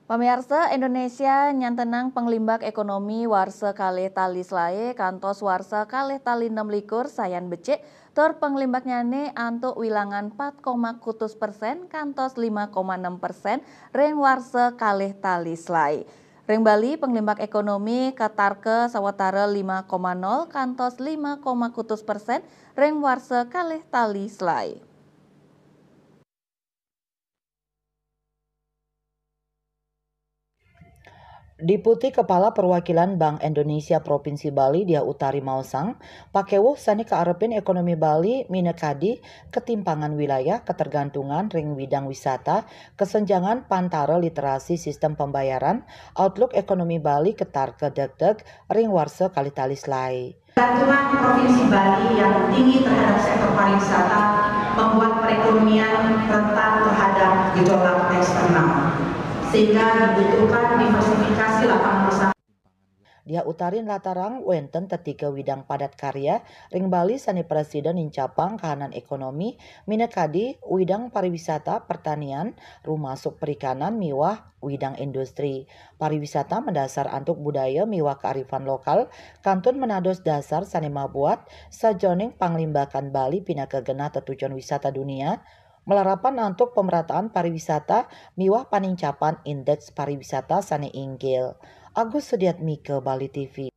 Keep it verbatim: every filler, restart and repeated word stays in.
Pamiarsa, Indonesia nyantenang panglimbak ekonomi warsa kalih tali selaé kantos warsa kalih tali nem likur sayan becik, tur panglimbaknyané antuk wilangan pat koma kutus persén kantos lima koma nem persén ring warsa kalih tali selaé. Ring Bali, panglimbak ekonomi katarka sawatara lima koma nol kantos lima koma kutus persén ring warsa kalih tali selaé. Diputi Kepala Perwakilan Bank Indonesia Provinsi Bali, Diah Utari maosang, pakéwuh sané kaarepin ekonomi Bali minakadi ketimpangan wilayah, ketergantungan ring widang wisata, kesenjangan pantara literasi sistem pembayaran, outlook ekonomi Bali ketarka degdeg ring warsa kalih tali selaé. Ketergantungan Provinsi Bali yang tinggi terhadap sektor pariwisata membuat perekonomian rentan terhadap gejolak eksternal, sehingga dibutuhkan diversifikasi lapangan usaha. Diah Utari nlatarang wénten tetiga widang padat karya ring Bali sané prasida nincapang kahanan ekonomi, minakadi widang pariwisata, pertanian, rumasuk perikanan miwah widang industri. Pariwisata madasar antuk budaya miwah kearifan lokal, kantun manados dasar sané mabuat sajeroning panglimbakan Bali pinaka genah tetujon wisata dunia, malarapan antuk pemerataan pariwisata miwah panincapan indeks pariwisata sané inggil. Agus Sudiatmika, Bali T V.